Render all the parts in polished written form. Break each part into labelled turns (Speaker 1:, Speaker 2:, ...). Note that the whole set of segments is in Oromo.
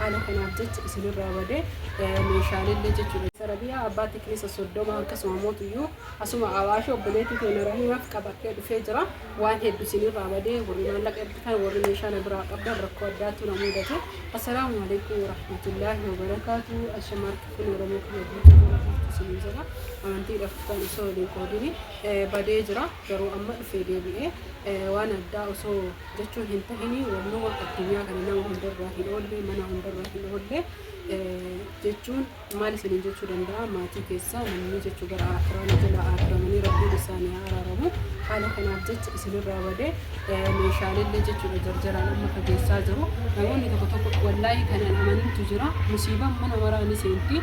Speaker 1: Haala kanaaf jecha isinirraa bade meeshaalellee jechuudha. Sarabiyaa abbaa tiknisa 30 akkasuma mootuyyuu asuma Awaasha obboleettii teena Rahimaaf qabadhee dhufee jira. Waan heddu isinirraa badee warri maallaqa ergitan warri meeshaa na biraa qabdan rakkoo addaatu na mudate. Assalaamu alaikum warahmatullaahi wabarakaatu. Ashama harka fuune Oromoo kiyya guutuu jala jirtu isiniin jedha. Amantiidhaaf kutaan osoo waliin qoodini badee jira. Garuu amma dhufee deebi'ee waan addaa osoo jechuun hin tahini wannuma addunyaa kana nama hundarraa hin oolle mana hundarraa hin oolle jechuun maal isiniin jechuu danda'a maatii keessaa namni jechuu gara aakiraa na jalaa aakiramanii rabbiin isaanii haa araaramu haala kanaaf jecha isinirraa bade meeshaalellee jechuudha jarjaraan amma fageessaa jiru namoonni tokko tokko wallaahi kanaan amanintu jira musiibaan mana maraa ni seenti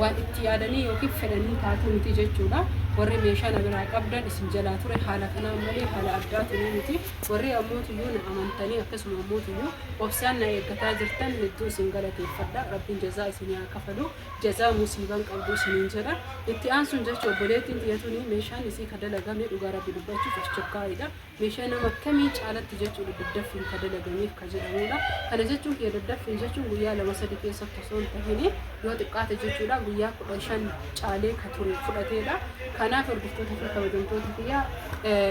Speaker 1: waan itti yaadanii yookiin fedhanii taatuu miti jechuudha warri meeshaa na biraa qabdan isin jalaa ture haala kanaan malee haala addaatiin miti Warri ammootuyyuu na amantanii akkasuma ammootuyyuu obsaan na eeggataa jirtan hedduu isin galateeffadha. Rabbiin jazaa isinii haa kafalu. Jazaa musiiban qabdu isiniin jedha. Itti aansuun jecha obboleettiin tiyya tuni meeshaan isii ka dalagame dhugaa Rabbi dubbachuuf aschokkaayidha. Meeshaa nama kamii caalatti jechuudha daddaffiin ka dalagameef ka jedhamudha. Kana jechuun kiyya daddaffiin jechuun guyyaa 2 3 keessatti osoo hin tahini yoo xiqqaate jechuudha guyyaa 15 caalee ka ture fudhateedha. Kanaaf hordoftoota fi kabajamtoota kiyya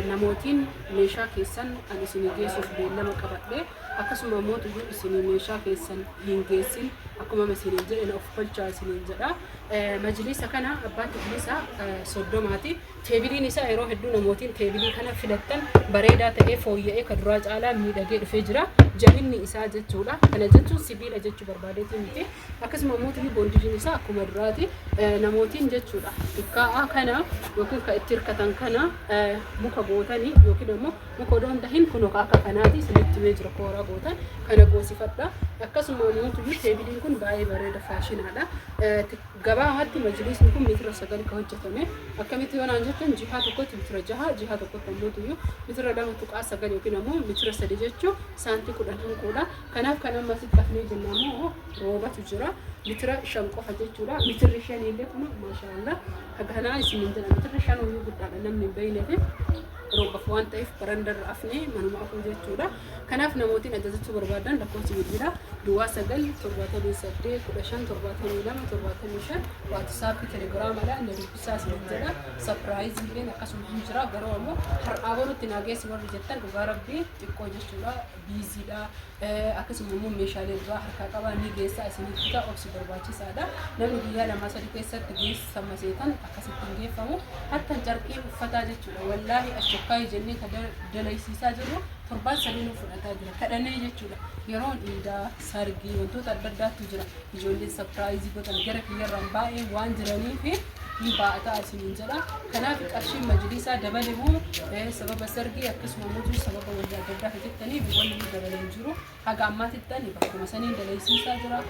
Speaker 1: namootiin meeshaa keessan ani isinii geessuuf beellama qabadhe, akkasuma immoo tuyyuu isinii meeshaa keessan hin geessin, akkuma isiniin jedhe na of kolchaa isiniin jedha. Majliisa kana abbaa tiflisa 30ti. Teebiliin isaa yeroo hedduu namootiin teebilii kana filattan bareedaa ta'ee fooyya'ee ka duraa caalaa miidhagee dhufee jira. Jabinni isaa jechuudha. Kana jechuun sibiila jechuu barbaadeetii miti. Akkasuma immoo tuyyuu boondijiin isaa akkuma duraati. Namootiin jechuudha xiqqaa'aa kana yookiin kan itti hirkatan kana muka gootanii yookiin ammoo muka odoo hin tahin kunoo akka kanaati isinitti himee jira kooraa gootan kana goosifadha. Akkasuma immoo tuyyuu teebiliin kun baay'ee bareeda faashinaadha. Gabaabatti majliisni kun meetira 9 kan hojjetame akkamitti yoo naan jettan jihaa tokkotti meetira 6 jihaa tokkotti ammoo tuyyuu meetira 2.9 yookiin ammoo meetira 3 jechuun saantii 10 hanquudha. Kanaaf kan amma asitti hafnee jenna ammoo roobatu jira. Mitira 5 qofa jechuudha. Mitirri 5 illee kun maashaallah. Kanaa isin hin jedha mitirri 5 iyyuu guddaadha namni hin beekneef roobaf waan ta'eef barandarra afnee manuma afuu jechuudha. Kanaaf namootiin ajajachuu barbaadan lakkoofsi bilbilaa duwwaa 9 78 15 72 75 waatisaappii telegiraamadha na dubbisaa isin jedha. Sapiraayiziin illeen akkasuma hin jira garuu ammoo har'aa borutti naa geessi warri jettan dhugaa rabbii xiqqoo jechuudha. Biiziidha. Akkasuma immoo meeshaalee biraa harkaa qabaa ni geessaa isiniif bita obsi barbaachisaadha. Namni guyyaa lamaa sadii keessatti geessa maseetan akkasitti hin geeffamu. Harkan carqiin uffataa jechuudha. Wallaahi achokkaayii jennee ka dalaysiisaa jirru torbaan sadii nu fudhataa jira. Kadhanee jechuudha. Yeroon iidaa, sargii wantoota adda addaatu jira. Ijoolleen sapiraayizii godhan gara kiyyarraan baay'ee waan jiraniif hin baa'ataa isiniin jedha. Kanaaf qarshiin majlisaa dabale moo sababa sargii akkasuma immoo sababa wanta adda addaa jettaniif wanni inni dabale hin jiru. Haga ammaatitti ani bakkuma saniin dalaysiisaa jira.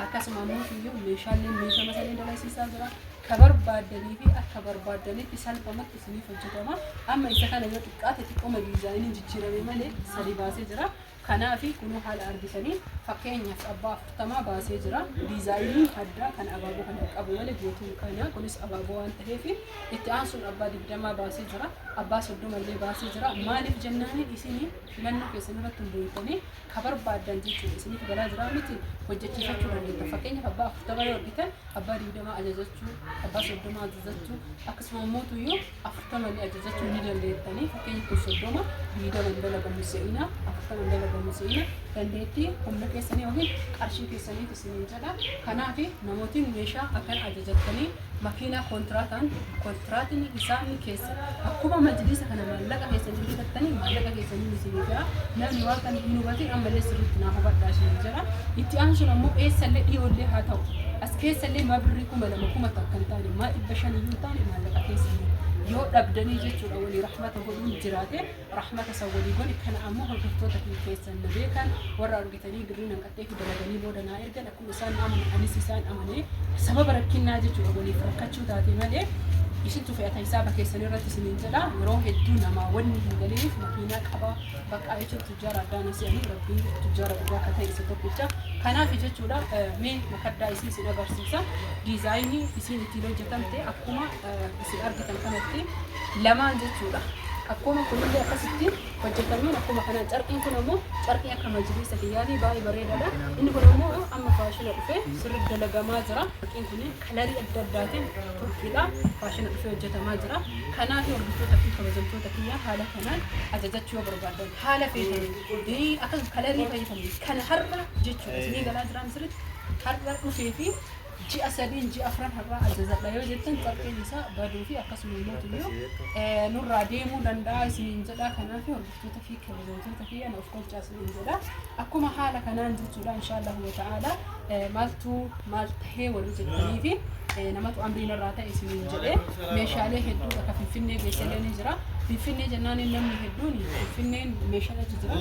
Speaker 1: Akkasuma immoo iyyuu meeshaaleen meeshama saniin dalaysiisaa jira. Ka barbaaddanii fi akka barbaaddanitti salphumatti isiniif hojjetama. Amma isa kana yoo xiqqaate xiqqooma diizaayiniin jijjiirame malee sadi baasee jira. Kanaafi kunoo haala argitaniin fakkeenyaaf abbaa afurtamaa baasee jira. Diizaayiniin addaa kan abaaboo kana qabu malee guutuun kana kunis abaaboo waan ta'eef itti aansuun abbaa 20 baasee jira. Abbaa 30 illee baasee jira. Maaliif jennaaniin isin filannoo keessan irratti hundooftanii ka barbaaddan jechuudha. Isiniif galaa jira miti hojjechiifachuu dandeettan. Fakkeenyaaf abbaa 40 yoo argitan abbaa 20 ajajachuu, abbaa 30 ajajachuu akkasuma immoo tuyyuu 40 illee ajajachuu ni dandeettanii. Fakkeenya kun 30 20 hin dalagamu se'ina 40 hin dalagamu se'ina dandeettii humna keessanii yookiin qarshii keessaniif isiniin jedha. Kanaaf namootiin meeshaa akkan ajajattanii makiinaa kontiraataan kontiraatiin isaanii keessa akkuma majliisa kana maallaqa keessanii bitattanii maallaqa keessanii isinii ga'a. Namni waan kana hin hubatin ammallee sirriitti naa hubadhaa isiniin jedha. Itti aansuun ammoo eessallee dhiyoollee haa ta'u as keessallee maa birrii 2000 1000 hin taane maa 500 iyyuu hin taane maallaqa keessanii yoo dhabdanii jechuudha walii rahmata godhuun jiraate rahmata san walii godhi. Kana ammoo hordoftoota kiyya keessan na beekan warra argitanii birrii nanqattee fi dalaganii booda naa ergan akkuma isaan na amanan anis isaan amanee sababa rakkinnaa jechuudha waliif rakkachuu taate malee isintu fe'ata hisaaba keessan irratti isiniin jedha. Yeroo hedduu namaa wanni hin galiniif makiinaa qaba baqqaa jechuun tujjaara addaa na se'anii rabbii tujjaara dhugaa akka ta'e isa tokkicha. Kanaaf jechuudha mee makaddaa isii isin agarsiisa. Diizaayinii isiin ittiin hojjetamte akkuma isin argitan kanatti lamaan jechuudha. Akkuma kunillee akkasitti hojjetameen akkuma kanaan carqiin kun ammoo carqii akka majliisa kiyyaatii baay'ee bareedaadha. Inni kun ammoo amma faashina dhufee sirriitti dalagamaa jira. Carqiin kun kalarii adda addaatiin Turkiidha. Faashina dhufee hojjetamaa jira. Kanaaf hordoftoota fi kabajamtoota kiyyaa haala kanaan ajajachuu yoo barbaadan haala feetaniin akkasuma kalarii fayyadamanii kana har'a jechuudha. Isinii galaa jiraan sirriitti har'a dhufee fi ji'a sadiin ji'a afran har'aa ajajadha yoo jettan carqiin isaa baduu fi akkasuma immoo tuyyuu nurraa deemuu danda'a isiniin jedha. Kanaaf hordoftoota fi kabajamtoota kiyya na of kolchaa isiniin jedha. Akkuma haala kanaan jechuudha inshaallahu wa ta'ala maaltu maal tahee warri jettanii fi namatu amrii narraa ta'e isiniin jedhee meeshaalee hedduu akka Finfinnee geessellee ni jira. Finfinnee jennaan namni hedduun Finfinneen meeshaan achi jira.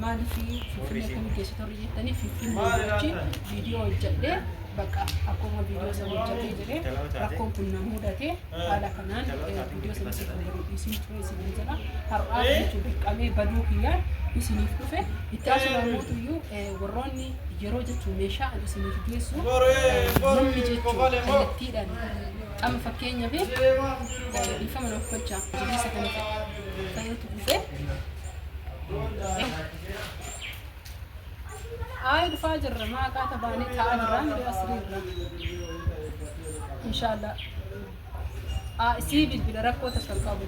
Speaker 1: Maaliif Finfinnee akkamii geessitu warri jettanii Finfinnee achi viidiyoo hojjedhee bakka akkuma viidiyoo sana hojjetee jedhee rakkoon kun na mudate haala kanaan viidiyoo sana siif gadi dhiisiin ture isiniin jedha. Har'aaf jechuun dirqamee baduu kiyyaan isiniif dhufe. Itti aansuun ammoo warroonni yeroo jechuun meeshaa ani isiniif geessu namni jechuun kallattiidhaan amma fakkeenyaaf dhiifama naaf gochaa jireessa kana fayyadu dhufe. Ayi dhufaa jirra maaqaa tabaanee taa'aa jirra miree asrii irra. Inshaallah. Isii bilbila rakkoo takka hin qabu.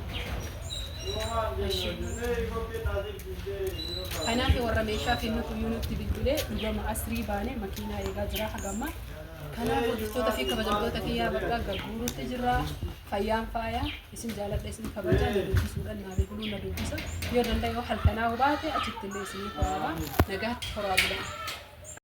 Speaker 1: Kanaaf warra meeshaa kennuuf iyyuu nutti bilbilee dhugama asrii baanee makiinaa eegaa jira haga ammaa. Kanaaf hordoftoota fi kabajamtoota kiyyaa bakka gagguuruutti jirra. Fayyaan faaya isin jaaladha isin kabaja na dubbisuudhaan naa bilbiluu na dubbisa. Yoo danda'e yoo halkanaa baate achitti illee isiniif waraaba. Nagaatti horaa bulaa.